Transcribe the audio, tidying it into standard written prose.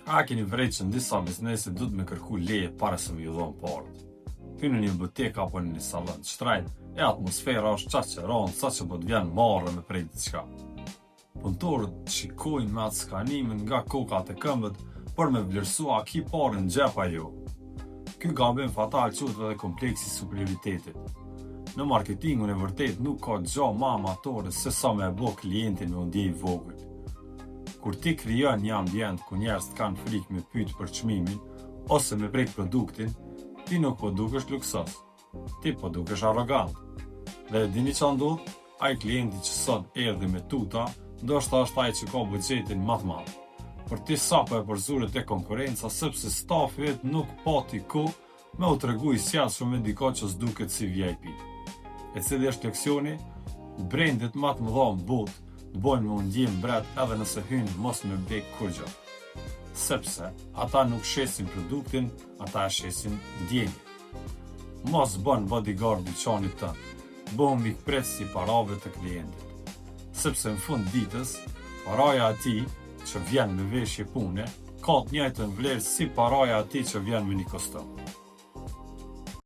A keni vrejt që në disa biznese duhet me kërku leje para se me ju dhonë paret? Hyn në një butik apo në një sallon të shtrejtë, e atmosfera është qaq e rëndë sa që po të vjen marre me prek diçka. Punëtorët të shikojnë me atë skanimin nga koka te këmbët për me vlerësu a ki pare në xhep a jo. Ky gabim fatal quhet edhe kompleksi i superioritetit. Në marketingun e vërtet nuk ka gjo ma amatore se sa me e bo klientin me u ndje i vogël. Kur ti krijon një ambient ku njerëzit kanë frikë me pyet për çmimin ose me prek produktin, ti nuk po dukesh luksoz. Ti po dukesh arrogant. Dhe e dini ça ndodh? Ai klienti që sot erdhi me tuta, ndoshta është ai që ka buxhetin më të madh. Por ti sapo e përzure te konkurrenca sepse stafi yt nuk pati kohë me u tregu i sjellshëm me dikë që s'duket si VIP. E cili është leksioni? Brendet më të mëdha në botë të bojnë me u ndje mbret edhe nëse hynë mos me ble kurgjë. Sepse ata nuk shesin produktin, ata e shesin ndjenjën. Mos bën bodyguard dyqanit tënd, bëhu mikpritës i parave të klientit. Sepse në fund ditës, paraja e atij që vjen me veshje pune, ka të njëjtën vlerë si paraja e atij që vjen me një kostum.